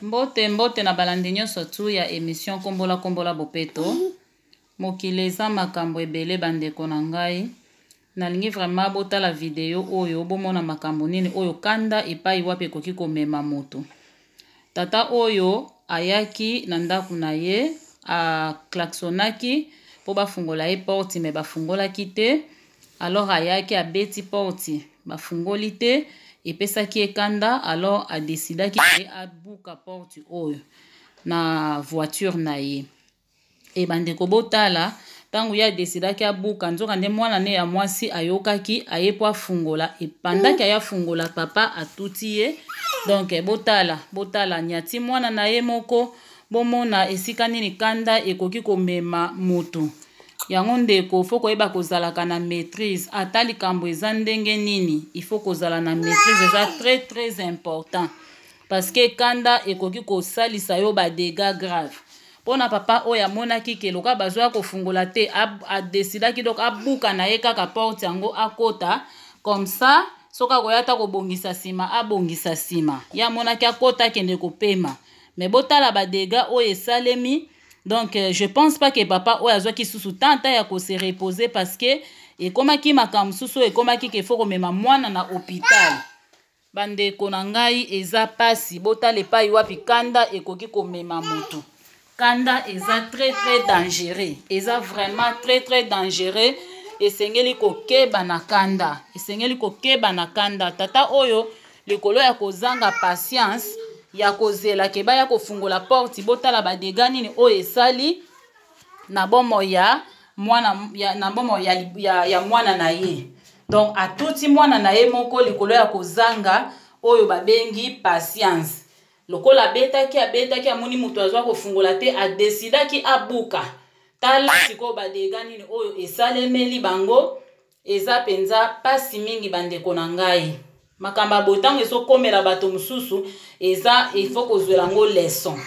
Mbote mbote na balandi nyonso tu ya emission Kombola Kombola Bopeto. Mokili eza makambo ebele bandeko na ngai. Nalingi vraiment botala video oyo bomona makambo nini oyo kanda epai wapi ekoki komema moto. Tata oyo ayaki na ndako na ye a klaxonnaki mpo bafungola ye porte mais bafungolaki te. Alors ayaki abeti porte bafungoli te epesaki ye kanda alors a decidaki ke abuka porte oyo na voiture na ye. E bandeko botala ntango ye adesidaki abuka nzoka nde mwana ne ya mwasi ayokaki aye mpo afungola epandaki aye afungola papa atuti ye donc botala botala nyati mwana na ye moko bomona esika nini kanda ekoki komema moto yango ndeko fo koyeba kozalaka na maîtrise ata likambo eza ndenge nini il faut kozala na maîtrise eza très très important parce que kanda ekoki kosalisa yo ba dégâts grave mpo na papa oyo amonaki ke lokola bazwa kofungola te adesidaki donc abuka na ye kaka porte yango akota comme ça soki akoya ata kobongisa nsima abongisa nsima ye amonaki akota akende kopema me botala badega oyo esalemi donc euh, je pense pas que papa oyo azwaki susu temps ata ya kose reposer parce que ekomaki makambo mosusu oyo ekomaki ke fo komema mwana na hôpital Bandeko na ngai eza pasi botala epai wapi kanda ekoki komema moto kanda eza très très dangereux eza vraiment très très dangereux esengeli kokeba na kanda esengeli kokeba na kanda tata oyo likolo ya kozanga patience ya kozela ke baya kofungola porte botala badega nini oyo esali na bomoi ya mwana ya, na bomoi ya, ya, ya mwana na ye donc atuti mwana na ye moko likolo ya kozanga oyo babengi patience lokola abetaki abetaki amoni moto azwa kofungola te adesidaki abuka tala sikoyo badega nini oyo esalemeli bango Eza penza pasi mingi ba ndeko na ngai. Makambo ya boye ntango ezokomela bato mosusu eza il faut kozwela yango leçon.